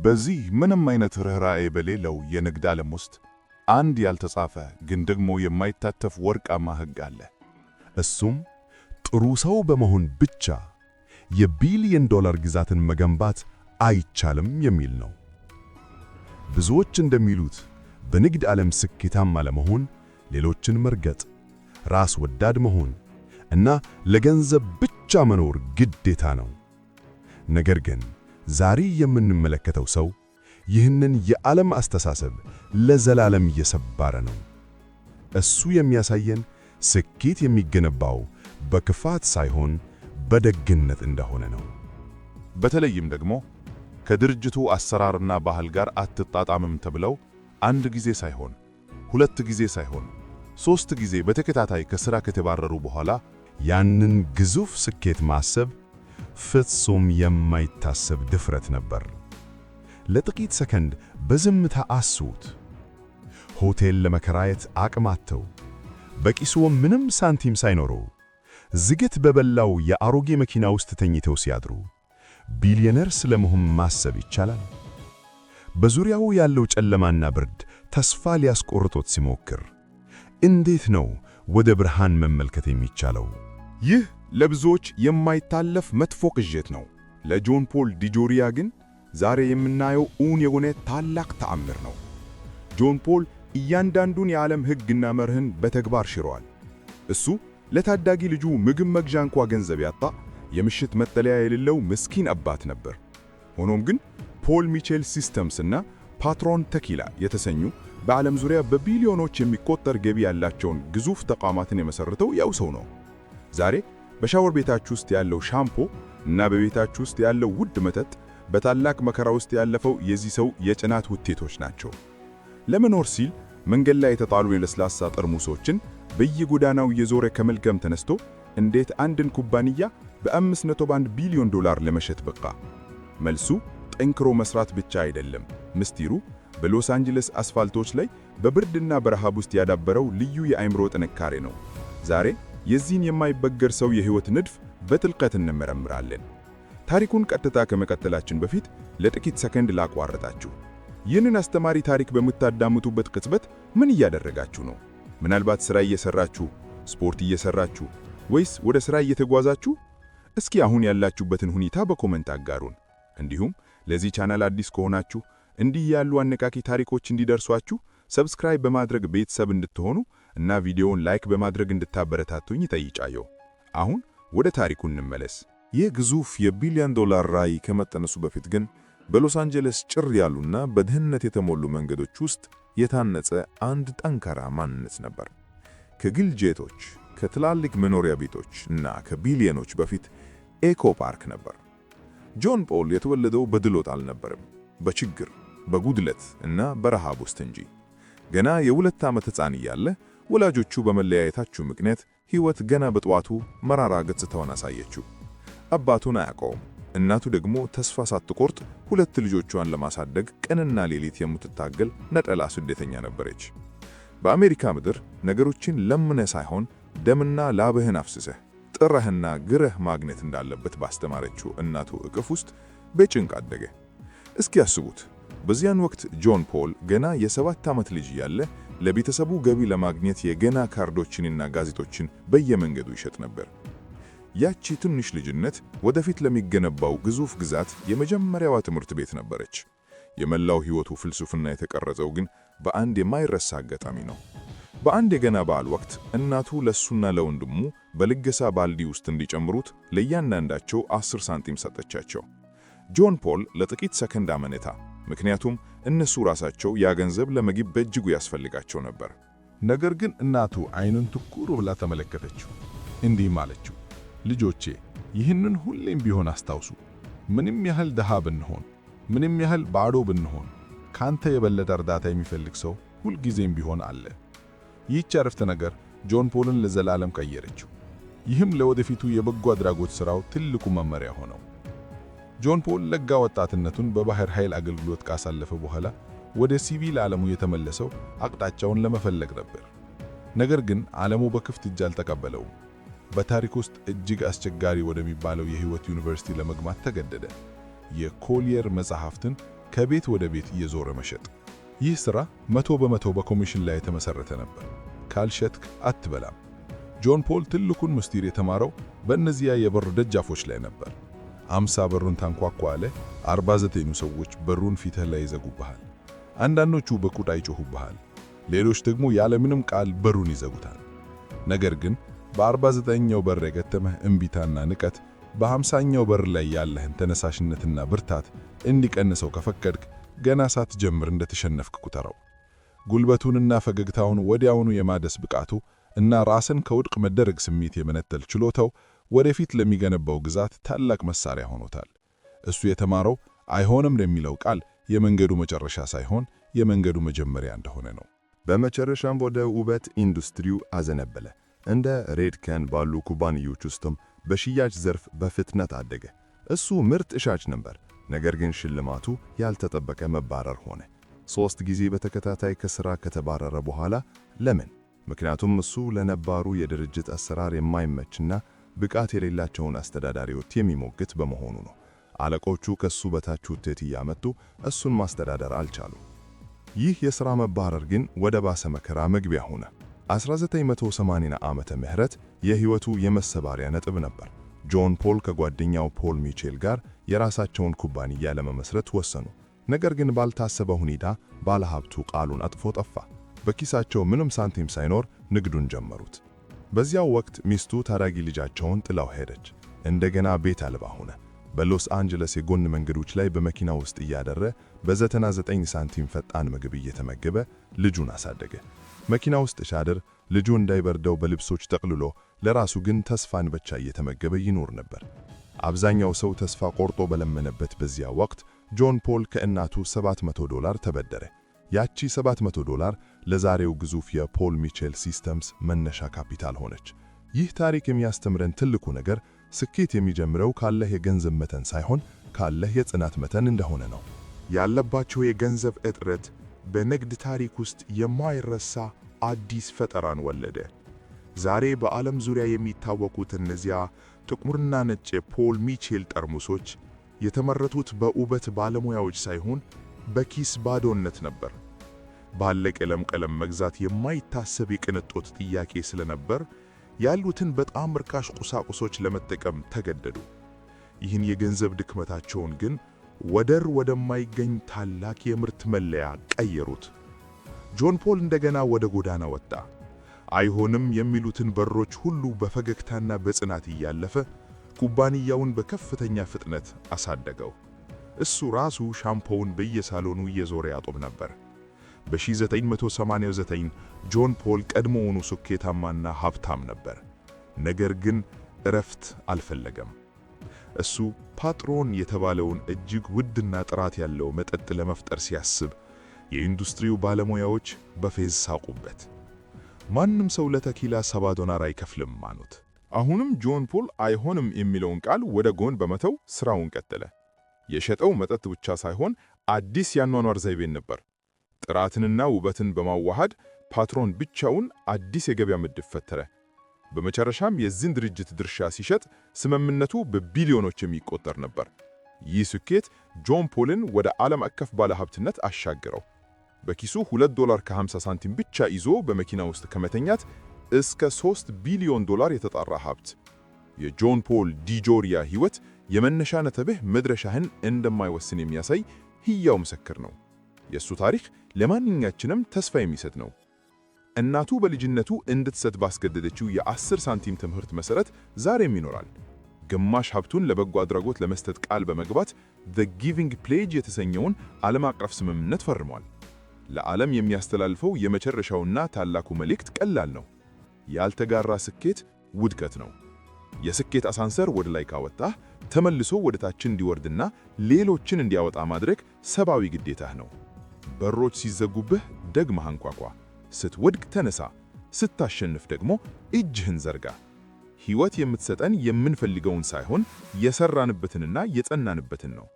በዚህ ምንም አይነት ርኅራኄ በሌለው የንግድ ዓለም ውስጥ አንድ ያልተጻፈ ግን ደግሞ የማይታተፍ ወርቃማ ሕግ አለ። እሱም ጥሩ ሰው በመሆን ብቻ የቢሊዮን ዶላር ግዛትን መገንባት አይቻልም የሚል ነው። ብዙዎች እንደሚሉት በንግድ ዓለም ስኬታማ ለመሆን ሌሎችን መርገጥ፣ ራስ ወዳድ መሆን እና ለገንዘብ ብቻ መኖር ግዴታ ነው። ነገር ግን ዛሬ የምንመለከተው ሰው ይህንን የዓለም አስተሳሰብ ለዘላለም እየሰባረ ነው። እሱ የሚያሳየን ስኬት የሚገነባው በክፋት ሳይሆን በደግነት እንደሆነ ነው። በተለይም ደግሞ ከድርጅቱ አሰራርና ባህል ጋር አትጣጣምም ተብለው አንድ ጊዜ ሳይሆን፣ ሁለት ጊዜ ሳይሆን፣ ሦስት ጊዜ በተከታታይ ከሥራ ከተባረሩ በኋላ ያንን ግዙፍ ስኬት ማሰብ ፍጹም የማይታሰብ ድፍረት ነበር። ለጥቂት ሰከንድ በዝምታ አስቡት። ሆቴል ለመከራየት አቅም አጥተው፣ በኪስዎ ምንም ሳንቲም ሳይኖረው፣ ዝገት በበላው የአሮጌ መኪና ውስጥ ተኝተው ሲያድሩ ቢሊዮነር ስለመሆን ማሰብ ይቻላል? በዙሪያው ያለው ጨለማና ብርድ ተስፋ ሊያስቆርጦት ሲሞክር እንዴት ነው ወደ ብርሃን መመልከት የሚቻለው? ይህ ለብዙዎች የማይታለፍ መጥፎ ቅዠት ነው። ለጆን ፖል ዲጆሪያ ግን ዛሬ የምናየው እውን የሆነ ታላቅ ተአምር ነው። ጆን ፖል እያንዳንዱን የዓለም ሕግና መርህን በተግባር ሽሯል። እሱ ለታዳጊ ልጁ ምግብ መግዣ እንኳ ገንዘብ ያጣ፣ የምሽት መጠለያ የሌለው ምስኪን አባት ነበር። ሆኖም ግን ፖል ሚቼል ሲስተምስ እና ፓትሮን ተኪላ የተሰኙ በዓለም ዙሪያ በቢሊዮኖች የሚቆጠር ገቢ ያላቸውን ግዙፍ ተቋማትን የመሰረተው ያው ሰው ነው። ዛሬ በሻወር ቤታችሁ ውስጥ ያለው ሻምፖ እና በቤታችሁ ውስጥ ያለው ውድ መጠጥ በታላቅ መከራ ውስጥ ያለፈው የዚህ ሰው የጽናት ውጤቶች ናቸው። ለመኖር ሲል መንገድ ላይ የተጣሉ የለስላሳ ጠርሙሶችን በየጎዳናው እየዞረ ከመልቀም ተነስቶ እንዴት አንድን ኩባንያ በ5.1 ቢሊዮን ዶላር ለመሸጥ በቃ? መልሱ ጠንክሮ መስራት ብቻ አይደለም። ምስጢሩ በሎስ አንጀለስ አስፋልቶች ላይ በብርድና በረሃብ ውስጥ ያዳበረው ልዩ የአእምሮ ጥንካሬ ነው። ዛሬ የዚህን የማይበገር ሰው የህይወት ንድፍ በጥልቀት እንመረምራለን። ታሪኩን ቀጥታ ከመቀጠላችን በፊት ለጥቂት ሰከንድ ላቋርጣችሁ። ይህንን አስተማሪ ታሪክ በምታዳምጡበት ቅጽበት ምን እያደረጋችሁ ነው? ምናልባት ሥራ እየሰራችሁ፣ ስፖርት እየሰራችሁ፣ ወይስ ወደ ሥራ እየተጓዛችሁ? እስኪ አሁን ያላችሁበትን ሁኔታ በ comment አጋሩን። እንዲሁም ለዚህ ቻናል አዲስ ከሆናችሁ እንዲህ ያሉ አነቃቂ ታሪኮች እንዲደርሷችሁ subscribe በማድረግ ቤተሰብ እንድትሆኑ እና ቪዲዮውን like በማድረግ እንድታበረታቱኝ እጠይቃለሁ። አሁን ወደ ታሪኩ እንመለስ። ይህ ግዙፍ የቢሊዮን ዶላር ራዕይ ከመጠነሱ በፊት ግን በሎስ አንጀለስ ጭር ያሉና በድህነት የተሞሉ መንገዶች ውስጥ የታነጸ አንድ ጠንካራ ማንነት ነበር። ከግል ጄቶች፣ ከትላልቅ መኖሪያ ቤቶች እና ከቢሊዮኖች በፊት ኤኮ ፓርክ ነበር። ጆን ፖል የተወለደው በድሎት አልነበረም፣ በችግር፣ በጉድለት እና በረሃብ ውስጥ እንጂ። ገና የ2 ዓመት ሕፃን እያለ ወላጆቹ በመለያየታቸው ምክንያት ሕይወት ገና በጠዋቱ መራራ ገጽታዋን አሳየችው። አባቱን አያውቀውም። እናቱ ደግሞ ተስፋ ሳትቆርጥ ሁለት ልጆቿን ለማሳደግ ቀንና ሌሊት የምትታገል ነጠላ ስደተኛ ነበረች። በአሜሪካ ምድር ነገሮችን ለምነህ ሳይሆን ደምና ላብህን አፍስሰህ፣ ጥረህና ግረህ ማግኘት እንዳለበት ባስተማረችው እናቱ እቅፍ ውስጥ በጭንቅ አደገ። እስኪ ያስቡት፣ በዚያን ወቅት ጆን ፖል ገና የ7 ዓመት ልጅ እያለ ለቤተሰቡ ገቢ ለማግኘት የገና ካርዶችንና ጋዜጦችን በየመንገዱ ይሸጥ ነበር። ያቺ ትንሽ ልጅነት ወደፊት ለሚገነባው ግዙፍ ግዛት የመጀመሪያዋ ትምህርት ቤት ነበረች። የመላው ሕይወቱ ፍልስፍና የተቀረጸው ግን በአንድ የማይረሳ አጋጣሚ ነው። በአንድ የገና በዓል ወቅት እናቱ ለሱና ለወንድሙ በልገሳ ባልዲ ውስጥ እንዲጨምሩት ለእያንዳንዳቸው 10 ሳንቲም ሰጠቻቸው። ጆን ፖል ለጥቂት ሰከንድ አመነታ፣ ምክንያቱም እነሱ ራሳቸው ያ ገንዘብ ለምግብ በእጅጉ ያስፈልጋቸው ነበር። ነገር ግን እናቱ ዓይኑን ትኩር ብላ ተመለከተችው፣ እንዲህም አለችው፣ ልጆቼ፣ ይህንን ሁሌም ቢሆን አስታውሱ። ምንም ያህል ድሃ ብንሆን፣ ምንም ያህል ባዶ ብንሆን፣ ካንተ የበለጠ እርዳታ የሚፈልግ ሰው ሁልጊዜም ቢሆን አለ። ይህች አረፍተ ነገር ጆን ፖልን ለዘላለም ቀየረችው። ይህም ለወደፊቱ የበጎ አድራጎት ሥራው ትልቁ መመሪያ ሆነው። ጆን ፖል ለጋ ወጣትነቱን በባህር ኃይል አገልግሎት ካሳለፈ በኋላ ወደ ሲቪል ዓለሙ የተመለሰው አቅጣጫውን ለመፈለግ ነበር። ነገር ግን ዓለሙ በክፍት እጅ አልተቀበለውም። በታሪክ ውስጥ እጅግ አስቸጋሪ ወደሚባለው የሕይወት ዩኒቨርሲቲ ለመግባት ተገደደ። የኮሊየር መጽሐፍትን ከቤት ወደ ቤት እየዞረ መሸጥ። ይህ ሥራ 100% በኮሚሽን ላይ የተመሠረተ ነበር። ካልሸጥክ አትበላም። ጆን ፖል ትልቁን ምስጢር የተማረው በእነዚያ የበር ደጃፎች ላይ ነበር። 50 በሩን ታንኳኳለህ፣ 49ኙ ሰዎች በሩን ፊትህ ላይ ይዘጉብሃል። አንዳንዶቹ በቁጣ ይጮሁብሃል፣ ሌሎች ደግሞ ያለምንም ቃል በሩን ይዘጉታል። ነገር ግን በ49ኛው በር የገጠመህ እምቢታና ንቀት በ50ኛው በር ላይ ያለህን ተነሳሽነትና ብርታት እንዲቀንሰው ከፈቀድክ ገና ሳትጀምር እንደተሸነፍክ ቁጠረው። ጉልበቱንና ፈገግታውን ወዲያውኑ የማደስ ብቃቱ እና ራስን ከውድቅ መደረግ ስሜት የመነጠል ችሎታው ወደፊት ለሚገነባው ግዛት ታላቅ መሳሪያ ሆኖታል። እሱ የተማረው አይሆንም ለሚለው ቃል የመንገዱ መጨረሻ ሳይሆን የመንገዱ መጀመሪያ እንደሆነ ነው። በመጨረሻም ወደ ውበት ኢንዱስትሪው አዘነበለ። እንደ ሬድከን ባሉ ኩባንያዎች ውስጥም በሽያጭ ዘርፍ በፍጥነት አደገ። እሱ ምርጥ ሻጭ ነበር። ነገር ግን ሽልማቱ ያልተጠበቀ መባረር ሆነ። 3 ጊዜ በተከታታይ ከሥራ ከተባረረ በኋላ ለምን? ምክንያቱም እሱ ለነባሩ የድርጅት አሰራር የማይመችና ብቃት የሌላቸውን አስተዳዳሪዎች የሚሞግት በመሆኑ ነው። አለቆቹ ከሱ በታች ውጤት እያመጡ እሱን ማስተዳደር አልቻሉም። ይህ የሥራ መባረር ግን ወደ ባሰ መከራ መግቢያ ሆነ። 1980 ዓመተ ምህረት የሕይወቱ የመሰባሪያ ነጥብ ነበር። ጆን ፖል ከጓደኛው ፖል ሚቼል ጋር የራሳቸውን ኩባንያ ለመመስረት ወሰኑ። ነገር ግን ባልታሰበ ሁኔታ ባለሀብቱ ቃሉን አጥፎ ጠፋ። በኪሳቸው ምንም ሳንቲም ሳይኖር ንግዱን ጀመሩት። በዚያው ወቅት ሚስቱ ታዳጊ ልጃቸውን ጥላው ሄደች። እንደገና ቤት አልባ ሆነ። በሎስ አንጀለስ የጎን መንገዶች ላይ በመኪና ውስጥ እያደረ በ99 ሳንቲም ፈጣን ምግብ እየተመገበ ልጁን አሳደገ። መኪና ውስጥ ሲያድር ልጁ እንዳይበርደው በልብሶች ጠቅልሎ ለራሱ ግን ተስፋን ብቻ እየተመገበ ይኖር ነበር። አብዛኛው ሰው ተስፋ ቆርጦ በለመነበት በዚያ ወቅት ጆን ፖል ከእናቱ $700 ተበደረ። ያቺ $700 ለዛሬው ግዙፍ የፖል ሚቼል ሲስተምስ መነሻ ካፒታል ሆነች። ይህ ታሪክ የሚያስተምረን ትልቁ ነገር ስኬት የሚጀምረው ካለህ የገንዘብ መጠን ሳይሆን ካለህ የጽናት መጠን እንደሆነ ነው። ያለባቸው የገንዘብ እጥረት በንግድ ታሪክ ውስጥ የማይረሳ አዲስ ፈጠራን ወለደ። ዛሬ በዓለም ዙሪያ የሚታወቁት እነዚያ ጥቁርና ነጭ የፖል ሚቼል ጠርሙሶች የተመረቱት በውበት ባለሙያዎች ሳይሆን በኪስ ባዶነት ነበር። ባለቀለም ቀለም መግዛት የማይታሰብ የቅንጦት ጥያቄ ስለነበር ያሉትን በጣም ርካሽ ቁሳቁሶች ለመጠቀም ተገደዱ። ይህን የገንዘብ ድክመታቸውን ግን ወደር ወደማይገኝ ታላቅ የምርት መለያ ቀየሩት። ጆን ፖል እንደገና ወደ ጎዳና ወጣ። አይሆንም የሚሉትን በሮች ሁሉ በፈገግታና በጽናት እያለፈ ኩባንያውን በከፍተኛ ፍጥነት አሳደገው። እሱ ራሱ ሻምፖውን በየሳሎኑ እየዞረ ያጦብ ነበር። በ1989 ጆን ፖል ቀድሞውኑ ስኬታማና ሀብታም ነበር። ነገር ግን እረፍት አልፈለገም። እሱ ፓትሮን የተባለውን እጅግ ውድና ጥራት ያለው መጠጥ ለመፍጠር ሲያስብ የኢንዱስትሪው ባለሙያዎች በፌዝ ሳቁበት። ማንም ሰው ለተኪላ $70 አይከፍልም አሉት። አሁንም ጆን ፖል አይሆንም የሚለውን ቃል ወደ ጎን በመተው ስራውን ቀጠለ። የሸጠው መጠጥ ብቻ ሳይሆን አዲስ የአኗኗር ዘይቤን ነበር። ጥራትንና ውበትን በማዋሃድ ፓትሮን ብቻውን አዲስ የገበያ ምድብ ፈጠረ። በመጨረሻም የዚህን ድርጅት ድርሻ ሲሸጥ ስምምነቱ በቢሊዮኖች የሚቆጠር ነበር። ይህ ስኬት ጆን ፖልን ወደ ዓለም አቀፍ ባለሀብትነት አሻገረው። በኪሱ $2 ከ50 ሳንቲም ብቻ ይዞ በመኪና ውስጥ ከመተኛት እስከ $3 ቢሊዮን የተጣራ ሀብት። የጆን ፖል ዲጆሪያ ሕይወት የመነሻ ነጥብህ መድረሻህን እንደማይወስን የሚያሳይ ሕያው ምስክር ነው። የእሱ ታሪክ ለማንኛችንም ተስፋ የሚሰጥ ነው። እናቱ በልጅነቱ እንድትሰጥ ባስገደደችው የ10 ሳንቲም ትምህርት መሠረት ዛሬም ይኖራል። ግማሽ ሀብቱን ለበጎ አድራጎት ለመስጠት ቃል በመግባት The Giving Pledge የተሰኘውን ዓለም አቀፍ ስምምነት ፈርሟል። ለዓለም የሚያስተላልፈው የመጨረሻውና ታላቁ መልእክት ቀላል ነው። ያልተጋራ ስኬት ውድቀት ነው። የስኬት አሳንሰር ወደ ላይ ካወጣህ ተመልሶ ወደ ታች እንዲወርድና ሌሎችን እንዲያወጣ ማድረግ ሰብአዊ ግዴታህ ነው። በሮች ሲዘጉብህ ደግመህ አንኳኳ። ስትወድቅ ተነሳ፣ ስታሸንፍ ደግሞ እጅህን ዘርጋ። ሕይወት የምትሰጠን የምንፈልገውን ሳይሆን የሰራንበትንና የጸናንበትን ነው።